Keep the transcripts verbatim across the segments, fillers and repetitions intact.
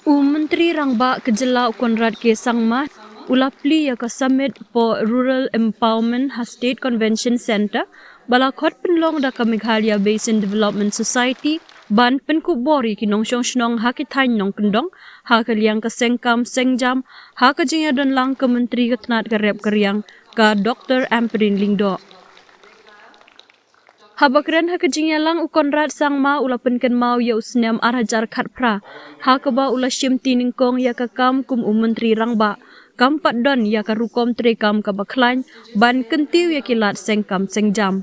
U Myntri Rangbah ka jylla u Conrad K Sangma u la plie ïa ka Summit for Rural Empowerment ha State Convention Centre ba la khot pynlong da ka Meghalaya Basin Development Society ban pynkup bor ïa ki nongshong shnong ha ki thaiñ nongkyndong ha ka liang ka seng kam seng jam ha ka jingïadonlang ka Myntri ka tnat ka rep ka riang ka Dr Ampareen Lyngdoh. Haba kren ha ka jingïalang u Conrad Sangma u la pynkynmaw ïa u snem ar hajar khatphra ha kaba u la shim ti nyngkong ïa ka kam kum u Myntri Rangbah kam pat don ïa ka rukom treikam kaba khlaiñ ban kyntiew ïa ki lad seng kam seng jam.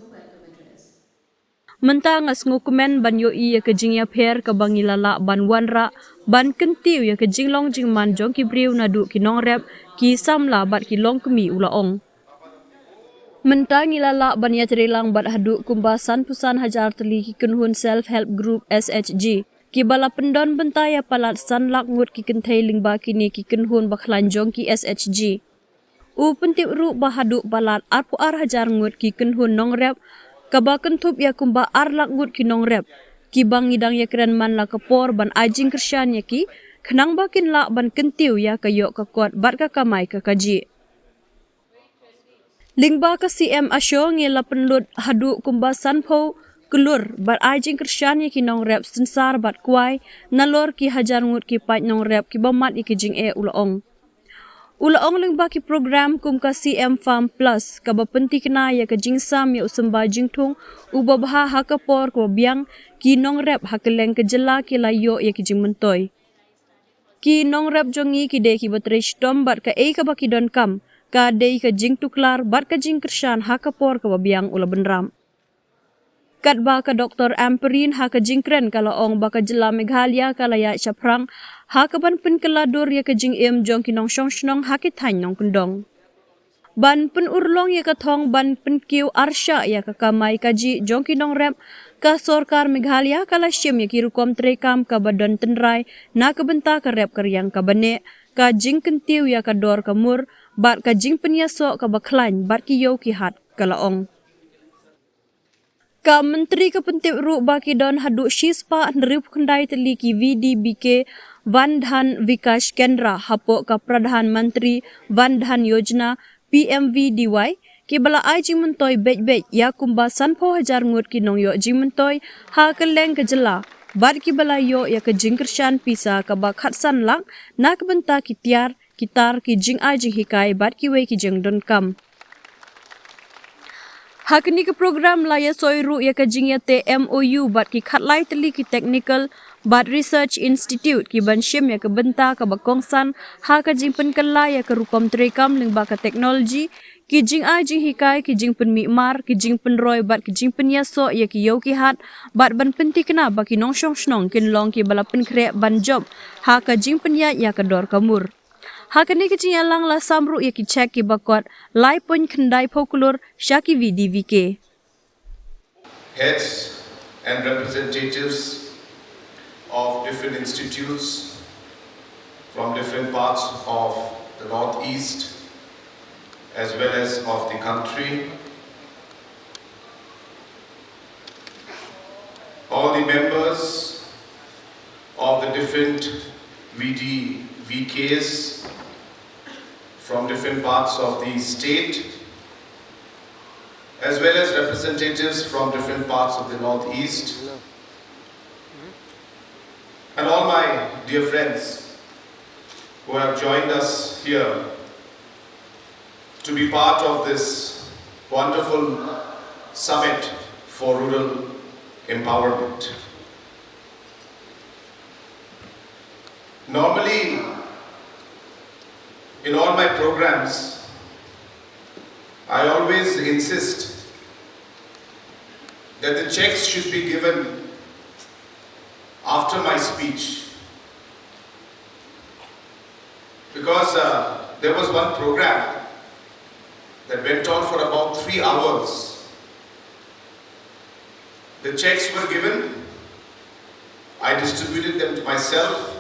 Mynta nga sngewkmen ban ïohi ïa ka jingïapher kaba ngi la lah ban wanrah ban kyntiew ïa ka jinglong jingman jong ki briew naduh ki nongrep, ki samla bad ki longkmie, u la ong. Mynta ngi la lah ban ïatreilang bad haduh kumba sanphew san hajar tylli ki kynhun Self Help Group, S H G, kiba la pyndon bynta ïa palat san lak ngut ki kynthei lyngba kine ki kynhun ba khlaiñ jong ki S H G. U pyntip ruh ba haduh palat arphew ar hajar ngut ki kynhun nongrep, kaba kynthup ïa kumba ar lak ngut ki nongrep, kiba ngi dang ïakren man la ka por ban ai jingkyrshan ïa ki khnang ba kin lah ban kyntiew ïa ka ïoh ka kot bad ka kamai ka kajih. Lyngba ka C M Asho ngi la pynlut haduh kumba sanphew klur ban ai jingkyrshan ïa ki nongrep synsar bad kwai nalor ki hajar ngut ki paid nongrep kiba mad ïa ki jingeh, u la ong. U la ong lyngba ki program kum ka C M Farm Plus kaba pynthikna ïa ka jingsam ïa u symbai jingthung uba bha ha ka por kaba biang, ki nongrep ha kylleng ka jylla ki la ïoh ïa ki jingmyntoi. Ki nongrep jong ngi ki dei kiba trei shitom bad kaei kaba ki donkam ka dei ka jingtuklar bad ka jingkyrshan ha ka por kaba biang, u la bynrap. Katba ka Dr Ampareen ha ka jingkren ka la ong ba ka jylla Meghalaya ka la ïaid shaphrang ha kaban pynkylla dur ïa ka jingim jong ki nongshong shnong ha ki thaiñ nongkyndong. Ban pynurlong ïa ka thong ban pynkiew arshah ïa ka kamai kajih jong ki nongrep, ka sorkar Meghalaya ka la shim ïa ki rukom treikam kaba don tynrai na ka bynta ka rep ka riang kaba neh, ka jingkyntiew ïa ka dor ka mur bad ka jingpynïasoh kaba khlaiñ bad ki ïew ki hat, ka la ong. Ka Myntri ka pyntip ruh ba ki don haduh shispah hynriewphew khyndai tylli ki V D V K Van Dhan Vikash Kendra hapoh ka Pradhan Mantri Van Dhan Yojana, P M V D Y, kiba la ai jingmyntoi beit beit ïa kumba sanphew hajar ngut ki nongïoh jingmyntoi ha kylleng ka jylla bad kiba la ïoh ïa ka jingkyrshan pisa kaba khatsan lak na ka bynta ki tiar, ki tar, ki jingai jinghikai bad kiwei ki jingdonkam. Ha kane ka program la ïasoi ruh ïa ka jingïateh M O U bad ki khatlai tylli ki technical bad research institute kiban shim ïa ka bynta kaba kongsan ha ka jingpynkylla ïa ka rukom treikam lyngba ka technology, ki jingai jinghikai, ki jingpynmih mar, ki jingpynroi bad ki jingpynïasoh ïa ki ïew ki hat bad ban pynthikna ba ki nongshong shnong kin long kiba la pynkhreh ban jop ha ka jingpynïaid ïa ka dor ka mur. Ha kane ka jingïalang la sam ruh ïa ki cheque kiba kot lai point khyndai phew klur sha ki V D V K. Heads and representatives of different institutes from different parts of the Northeast as well as of the country. All the members of the different V D V Ks from different parts of the state, as well as representatives from different parts of the Northeast, and all my dear friends who have joined us here to be part of this wonderful summit for rural empowerment. Normally, in all my programs, I always insist that the checks should be given after my speech, because uh, there was one program that went on for about three hours. The checks were given, I distributed them to myself,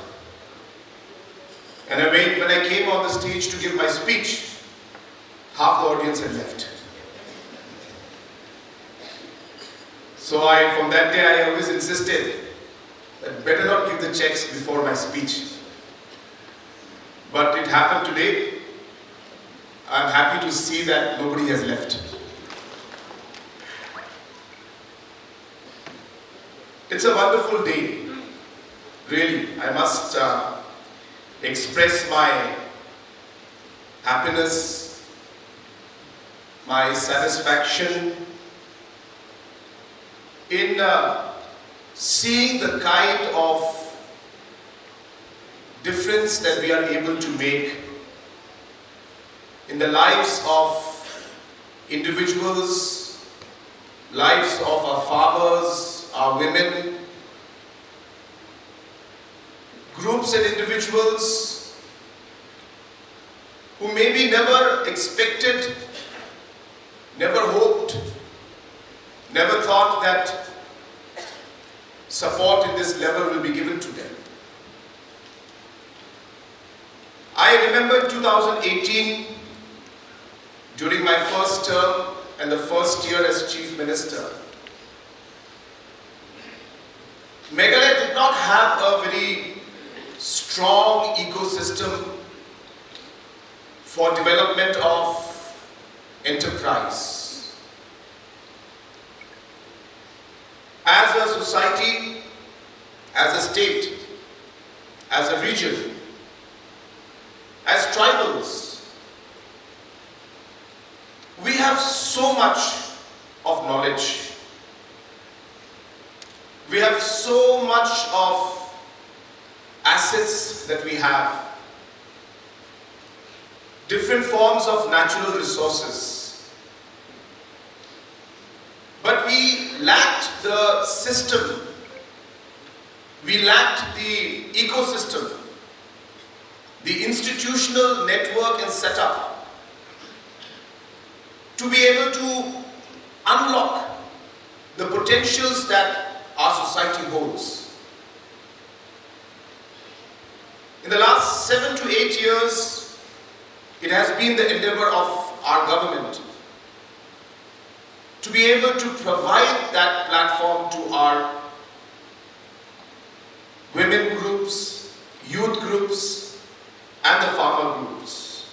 and I made, when I came on the stage to give my speech, half the audience had left. So I, from that day, I always insisted that better not give the checks before my speech. But it happened today. I'm happy to see that nobody has left. It's a wonderful day, really. I must uh, express my happiness, my satisfaction in uh, seeing the kind of difference that we are able to make in the lives of individuals, lives of our farmers, our women, groups and individuals who maybe never expected, never hoped, never thought that support in this level will be given to them. I remember two thousand eighteen, during my first term and the first year as Chief Minister, Meghalaya did not have a very strong ecosystem for development of enterprise. As a society, as a state, as a region, as tribals, we have so much of knowledge. We have so much of assets that we have, different forms of natural resources. But we lacked the system, we lacked the ecosystem, the institutional network and setup to be able to unlock the potentials that our society holds. In the last seven to eight years, it has been the endeavor of our government to be able to provide that platform to our women groups, youth groups, and the farmer groups.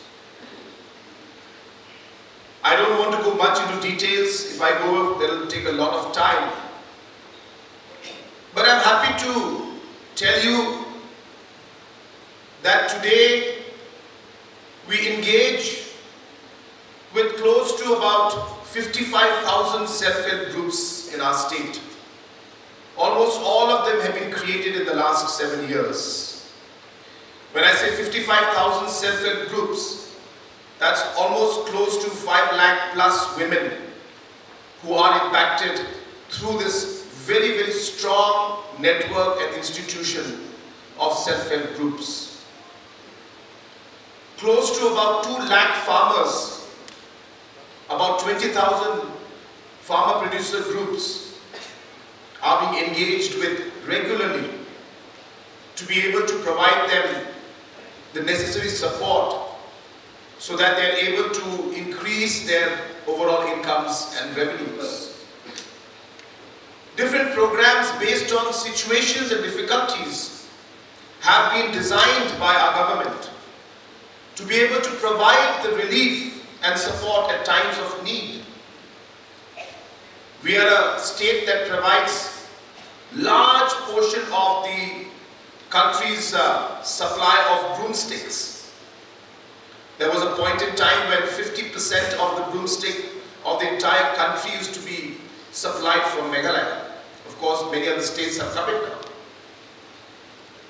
I don't want to go much into details. If I go, it'll take a lot of time. But I'm happy to tell you that today we engage with close to about fifty-five thousand self-help groups in our state. Almost all of them have been created in the last seven years. When I say fifty-five thousand self-help groups, that's almost close to five lakh plus women who are impacted through this very, very strong network and institution of self-help groups. Close to about two lakh farmers, about twenty thousand farmer producer groups are being engaged with regularly to be able to provide them the necessary support so that they're able to increase their overall incomes and revenues. Different programs based on situations and difficulties have been designed by our government to be able to provide the relief and support at times of need. We are a state that provides large portion of the country's uh, supply of broomsticks. There was a point in time when fifty percent of the broomstick of the entire country used to be supplied from Meghalaya. Of course, many other states have cut it down.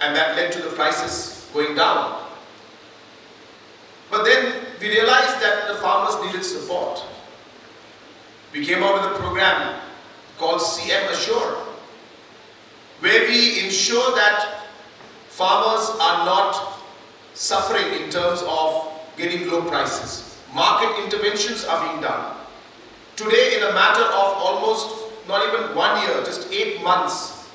And that led to the prices going down. But then we realized that the farmers needed support. We came out with a program called C M Assure, where we ensure that farmers are not suffering in terms of getting low prices. Market interventions are being done. Today, in a matter of almost not even one year, just eight months,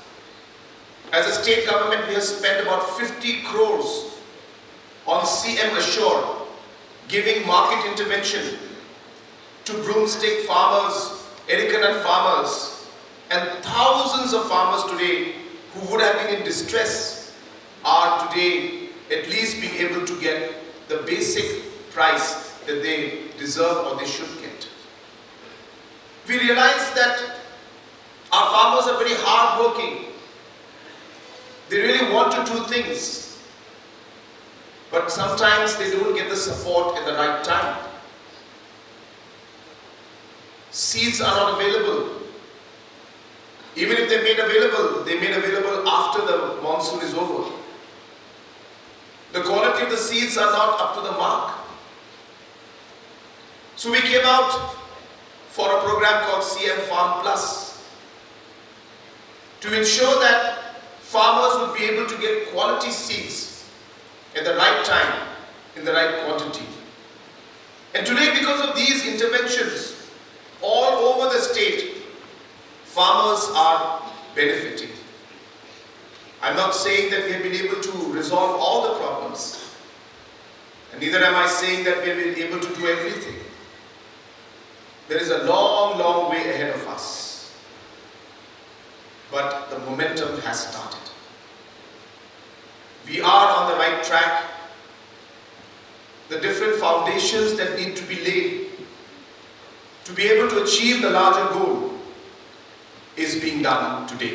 as a state government, we have spent about fifty crores on C M Assure, giving market intervention to broomstick farmers, erica nut farmers, and thousands of farmers today who would have been in distress are today at least being able to get the basic price that they deserve or they should get. We realize that our farmers are very hardworking. They really want to do things, but sometimes they don't get the support at the right time. Seeds are not available. Even if they're made available, they're made available after the monsoon is over. The quality of the seeds are not up to the mark. So we came out for a program called C M Farm Plus to ensure that farmers would be able to get quality seeds at the right time, in the right quantity. And today, because of these interventions, all over the state, farmers are benefiting. I'm not saying that we have been able to resolve all the problems, and neither am I saying that we have been able to do everything. There is a long, long way ahead of us. But the momentum has started. We are on the right track. The different foundations that need to be laid to be able to achieve the larger goal is being done today.